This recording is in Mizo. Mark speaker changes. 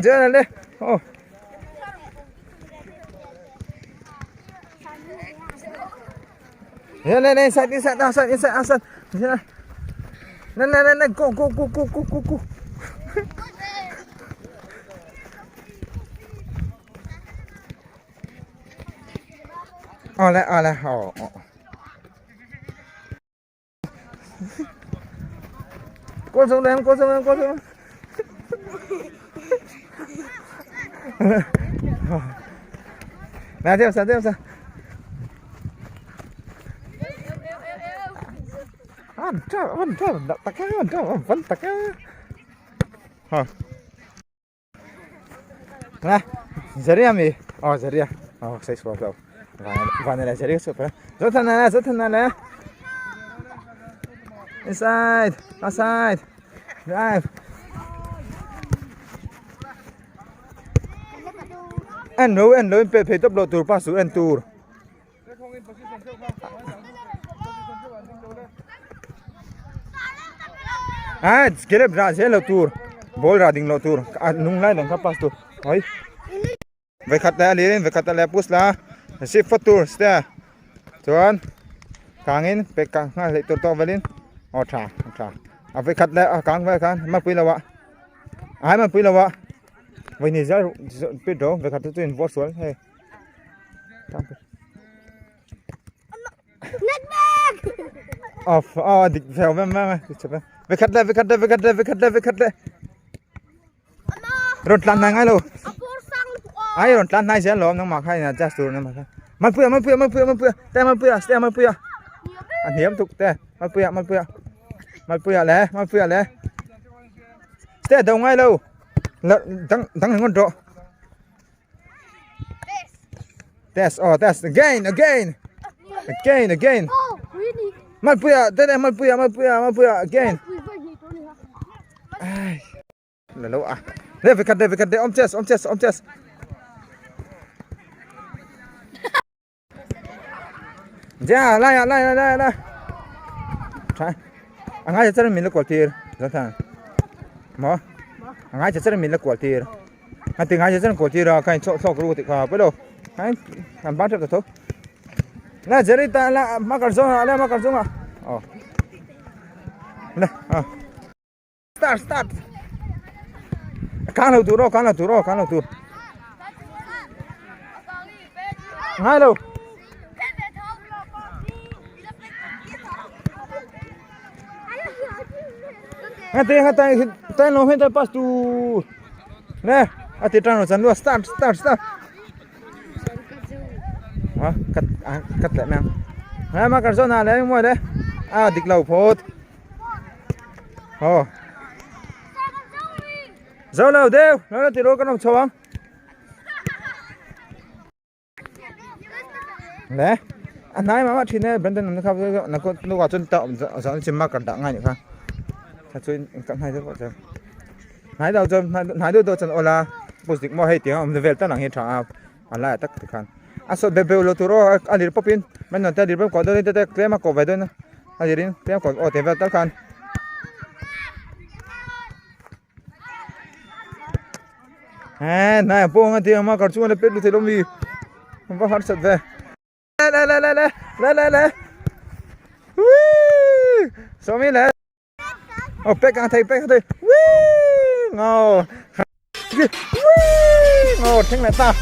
Speaker 1: Jana le. Oh. Yeah, le, le, inside, inside, outside, inside, outside. Yeah. Le, le, le, le, go, go, go, go, go, go, go. Oh, le, oh, le, oh, oh. Cô xuống đây, cô xuống đây, cô xuống. Nè, tiếp sao, tiếp sao. An tra, an tra, taka, an tra, vẫn taka. Hả? Nè, Zaria mi. Oh, Zaria. Oh, sai sual lo. Van này Zaria sual pa. Zothan na, Zothan na le. Inside, outside. Drive. En lo, en lo in pe phei top lo tur pa su en tur. À, cái ra sẽ lo tur. Ball ra ding lo tur. À, nung lai dang kha pass tur. Oi. Ve khat le lirin ve khat le push la. Si fat tur ste. Chuan kangin pe kang nga le tur to velin. O tha, tha. A ve khat le a kang ve khan ma pui lawa. Ai ma pui lawa. Voi ni za pe do ve khat tu in vot sual he. Off, oh, dik veo vem vem. Ve khat le, ve khat le, ve khat le, ve khat le, ve khat le. Ron tlan nai ngai lo. Ai ron tlan nai zel lom nang ma khai na just tur na ma kha. Man puya man puya man puya man puya. Te man puya, te man puya. A hniam tuk te. Man puya man puya. Man puya le, man puya le. Te do ngai lo. La dang dang ngon ro. Test, oh test again, again. Again, again. Man puya, te man puya, man puya, man puya again. Ai. Là lâu à. Đây về cắt đây về cắt đây om chest, om chest, om chest. Ja, lai lai lai lai. Tha. Angai cha min la kwal tir. Za tha. Mo. Angai cha min la kwal tir. A ti ngai cha kwal tir a kai chok chok ru ti kha pa lo. Ai an ban ta tho. La jeri ta la ma kar zong la ma kar zong a. Oh. La. Ah. Start start. Kang lo tur o, kang lo tur o, kang lo tur. Ngai lo. Ngay te ngay tay tay lo hen tay pass tu. Nè, a ti tang lo chan lo start start start. Ha, kat kat le meng. Ngai ma kar zo na le moi le. A dik lo phot. Oh. Zo lo deu, nó là ti ro kan om chawang. Le. A nai ma ma thin e Brandon an kha na ko nu ka chun ta om zo chim ma kar da ngai ni kha. Tha chuin kan nai do cha. Nai do chon nai do do chan ola. Pus dik mo hei tiang om vel ta nang hi tha a. A lai tak ti khan. A so be be lo turo a lir popin. Man non ta lir pop ko do te te klem a ko ve do na. A lirin klem ko o te vel tal khan. À, này bố nghe tiếng mà cả chú là biết được thì lông gì không có hát sạch về lên lên lên lên lên lên lên sao mi lên ô bé càng thấy bé càng thấy ngầu ngầu thế này ta.